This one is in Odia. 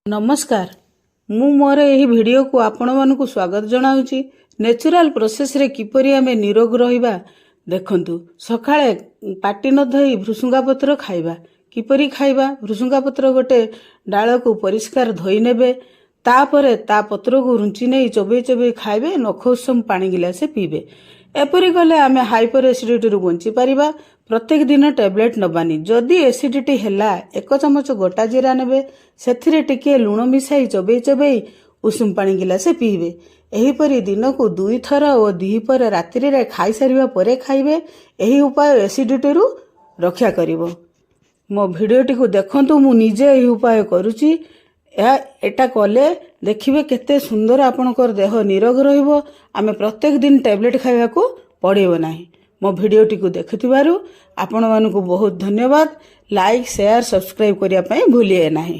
ନମସ୍କାର, ମୁଁ ମୋର ଏହି ଭିଡ଼ିଓକୁ ଆପଣମାନଙ୍କୁ ସ୍ୱାଗତ ଜଣାଉଛି। ନ୍ୟାଚୁରାଲ ପ୍ରୋସେସରେ କିପରି ଆମେ ନିରୋଗ ରହିବା ଦେଖନ୍ତୁ। ସକାଳେ ପାଟି ନ ଧୋଇ ଭୃସୁଙ୍ଗା ପତ୍ର ଖାଇବା। କିପରି ଖାଇବା? ଭୃସୁଙ୍ଗା ପତ୍ର ଗୋଟେ ଡାଳକୁ ପରିଷ୍କାର ଧୋଇ ନେବେ। ତାପରେ ତା ପତ୍ରକୁ ରୁଞ୍ଚି ନେଇ ଚୋବେଇ ଚୋବେଇ ଖାଇବେ। ନଖ ଉଷୁମ ପାଣି ଗିଲାସେ ପିଇବେ। ଏପରି କଲେ ଆମେ ହାଇପର ଏସିଡିଟିରୁ ବଞ୍ଚି ପାରିବା। ପ୍ରତ୍ୟେକ ଦିନ ଟ୍ୟାବଲେଟ୍ ନେବାନି। ଯଦି ଏସିଡିଟି ହେଲା, 1 ଚାମଚ ଗୋଟା ଜିରା ନେବେ, ସେଥିରେ ଟିକିଏ ଲୁଣ ମିଶାଇ ଚୋବେଇ ଚୋବେଇ ଉଷୁମ ପାଣି ଗିଲାସେ ପିଇବେ। ଏହିପରି ଦିନକୁ ଦୁଇଥର ଓ ଦ୍ୱିପହରେ, ରାତ୍ରିରେ ଖାଇସାରିବା ପରେ ଖାଇବେ। ଏହି ଉପାୟ ଏସିଡିଟିରୁ ରକ୍ଷା କରିବ। ମୋ ଭିଡ଼ିଓଟିକୁ ଦେଖନ୍ତୁ। ମୁଁ ନିଜେ ଏହି ଉପାୟ କରୁଛି। ଏଟା କଲେ ଦେଖିବେ କେତେ ସୁନ୍ଦର ଆପଣଙ୍କର ଦେହ ନିରୋଗ ରହିବ। ଆମେ ପ୍ରତ୍ୟେକ ଦିନ ଟ୍ୟାବଲେଟ୍ ଖାଇବାକୁ ପଡ଼ିବ ନାହିଁ। ମୋ ଭିଡ଼ିଓଟିକୁ ଦେଖୁଥିବାରୁ ଆପଣମାନଙ୍କୁ ବହୁତ ଧନ୍ୟବାଦ। ଲାଇକ୍, ସେୟାର, ସବସ୍କ୍ରାଇବ୍ କରିବା ପାଇଁ ଭୁଲିବେ ନାହିଁ।